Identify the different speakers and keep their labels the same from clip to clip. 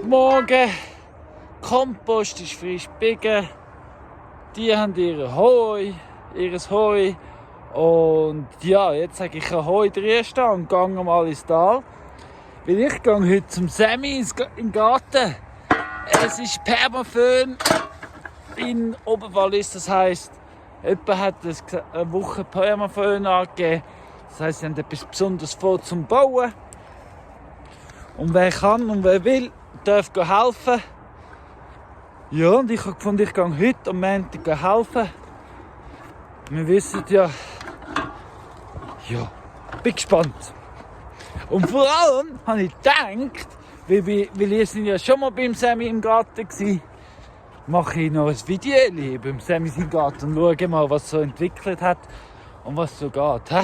Speaker 1: Morgen. Kompost ist frisch gebogen. Die haben ihres Heu. Und ja, jetzt sage ich Heu reinstehen und gehe mal ins Tal. Weil ich gehe heute zum Sami im Garten. Es ist PERMAFÖHN in Oberwallis. Das heisst, jemand hat eine Woche PERMAFÖHN angegeben. Das heisst, sie haben etwas Besonderes vor zum Bauen. Und wer kann und wer will, darf helfen. Ja, und ich habe gefunden, ich gehe heute am Montag helfen. Wir wissen ja, bin gespannt. Und vor allem habe ich gedacht, weil ihr sind ja schon mal beim Sami im Garten gewesen, mache ich noch ein Video beim Sami im Garten und schaue mal, was so entwickelt hat und was so geht. He?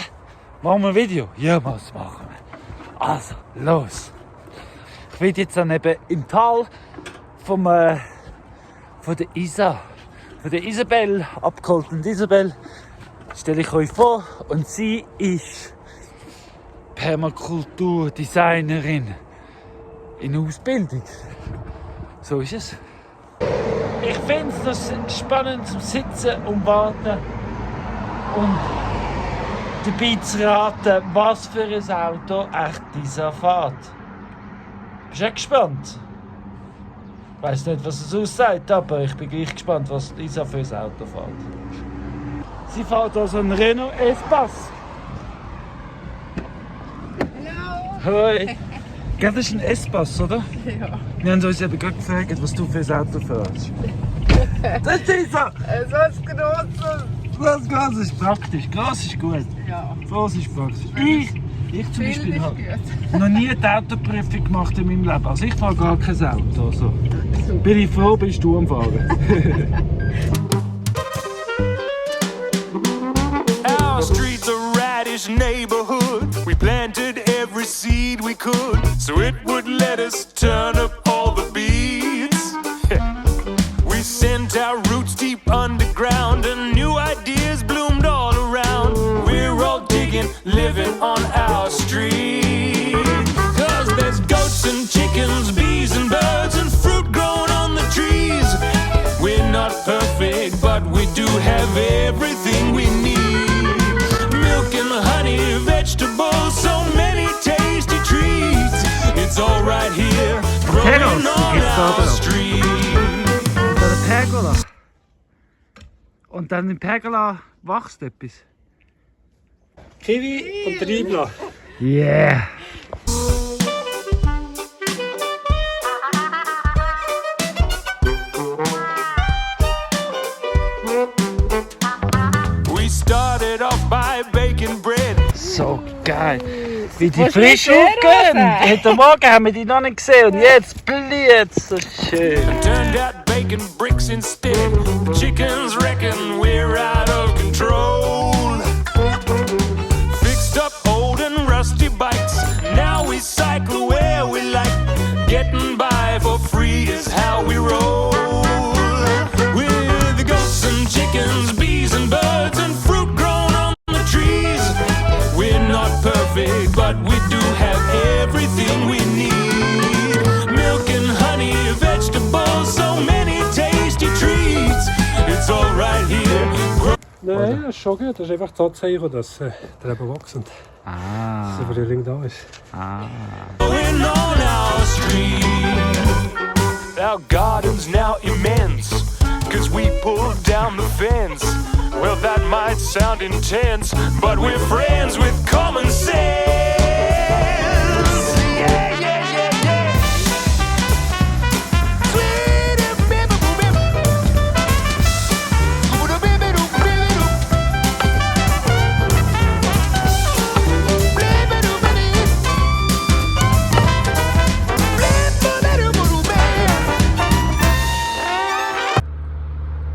Speaker 1: Machen wir ein Video? Ja, was machen wir? Also, los! Ich bin jetzt dann eben im Tal von der Isa, von der Isabel abgeholt. Und Isabel stelle ich euch vor und sie ist Permakulturdesignerin in Ausbildung. So ist es. Ich finde es spannend zum Sitzen und Warten und dabei zu raten, was für ein Auto echt dieser fährt. Bist du gespannt? Ich weiss nicht, was es aussieht, aber ich bin gleich gespannt, was Isa für ein Auto fährt. Sie fährt also einen Renault Espace. Hallo! Hoi! Das ist ein Espace, oder?
Speaker 2: Ja.
Speaker 1: Wir haben uns eben gerade gefragt, was du für ein Auto fährst. Das ist Isa!
Speaker 2: So ein grosses.
Speaker 1: Das Glas ist praktisch. Glas ist gut.
Speaker 2: Ja.
Speaker 1: Glas ist praktisch. Ich zum
Speaker 2: Viel
Speaker 1: Beispiel
Speaker 2: ist
Speaker 1: habe
Speaker 2: gut.
Speaker 1: noch nie die Autoprüfung gemacht in meinem Leben. Also ich fahre gar kein Auto. Also. Bin ich froh, bist du am Fahren.
Speaker 3: Our streets a radish neighborhood. We planted every seed we could, so it would let us turn up all the beats. We sent our roots deep underground, and new ideas bloomed all around. We're all digging, living on our street. 'Cause there's goats and chickens, bees and birds, and fruit growing on the trees. We're not perfect, but we do have everything we need. Milk and honey, vegetables, so many tasty treats. It's all right here, growing on our street.
Speaker 1: Und bei der Pergola. Und dann in Pergola wächst etwas.
Speaker 4: Kiwi und Treibler.
Speaker 1: Yeah!
Speaker 3: We started off by baking bread.
Speaker 1: So geil! Wie die frisch aufgehen! Heute Morgen haben wir die noch nicht gesehen und jetzt blüht es so schön!
Speaker 3: Turned out bacon bricks instead. The chickens reckon we're out of control. Fixed up old and rusty bikes. Now we cycle where we like. Getting by for free is how we roll. With the goats and chickens, bees and birds, and fruit grown on the trees. We're not perfect, but we do have everything we need. Milk and honey, vegetables, so many tasty treats. It's all right here.
Speaker 4: Nein, das ist schon gut. Das ist einfach das Anzeichen, dass der Reben wächst und dass der Frühling da ist.
Speaker 3: Growing on our street. Our garden's now immense, 'cause we pulled down the fence. Well, that might sound intense, but we're friends with common sense. Yeah, yeah, yeah, yeah.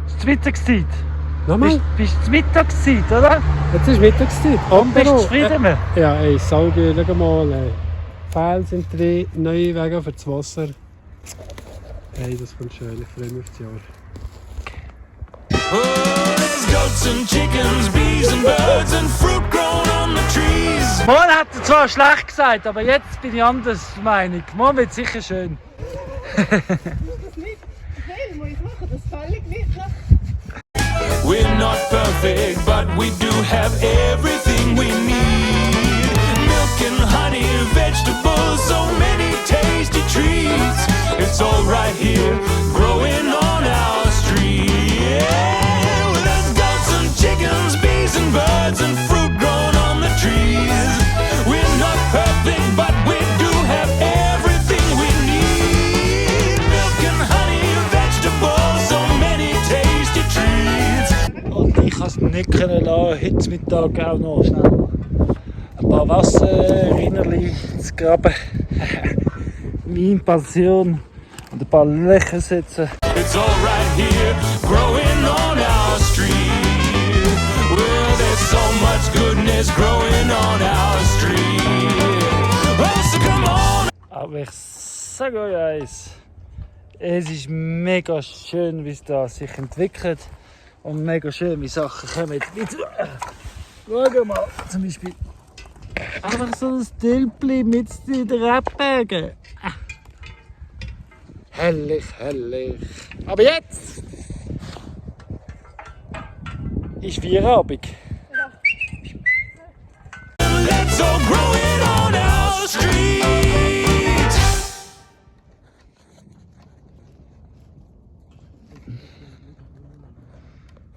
Speaker 1: Es ist Mittagszeit.
Speaker 4: Nochmal?
Speaker 1: Bist du Mittagszeit, oder?
Speaker 4: Jetzt ist Mittagszeit.
Speaker 1: Und bist du zufrieden mit?
Speaker 4: Ja, ey, Salgesch, schau mal. Pfeile sind drin, neue Wege für das Wasser. Hey, das kommt schön. Ich freue mich auf das Jahr.
Speaker 3: Oh, there's goats and chickens, bees and birds, and fruit grown on the trees.
Speaker 1: Morgen hat er zwar schlecht gesagt, aber jetzt bin ich anders Meinung. Morgen wird sicher schön.
Speaker 2: das nicht. Nein, muss ich machen, das völlig nicht.
Speaker 3: We're not perfect, but we do have everything we need. Milk and honey, vegetables, so many tasty treats. It's all right here, growing on our street. Yeah, with us goats and chickens, bees and birds and fruit grown on the trees. We're not perfect, but we do have everything we need. Milk and honey, vegetables, so many tasty treats.
Speaker 1: Und ich kann es nicht lassen, heute Mittag auch noch schnell ein paar Wasserrinnerli zu graben. Meine Passion und ein paar Löcher setzen.
Speaker 3: It's all right here, growing on our street. Well, there's so much goodness growing on our street. Oh, so come on!
Speaker 1: Aber ich sage euch eins, es ist mega schön, wie es da sich entwickelt. Und mega schön, wie Sachen kommen. Schau mal, zum Beispiel einfach so ein Tülpli mit in den Rebbergen. Herrlich, herrlich. Aber jetzt ist Feierabend.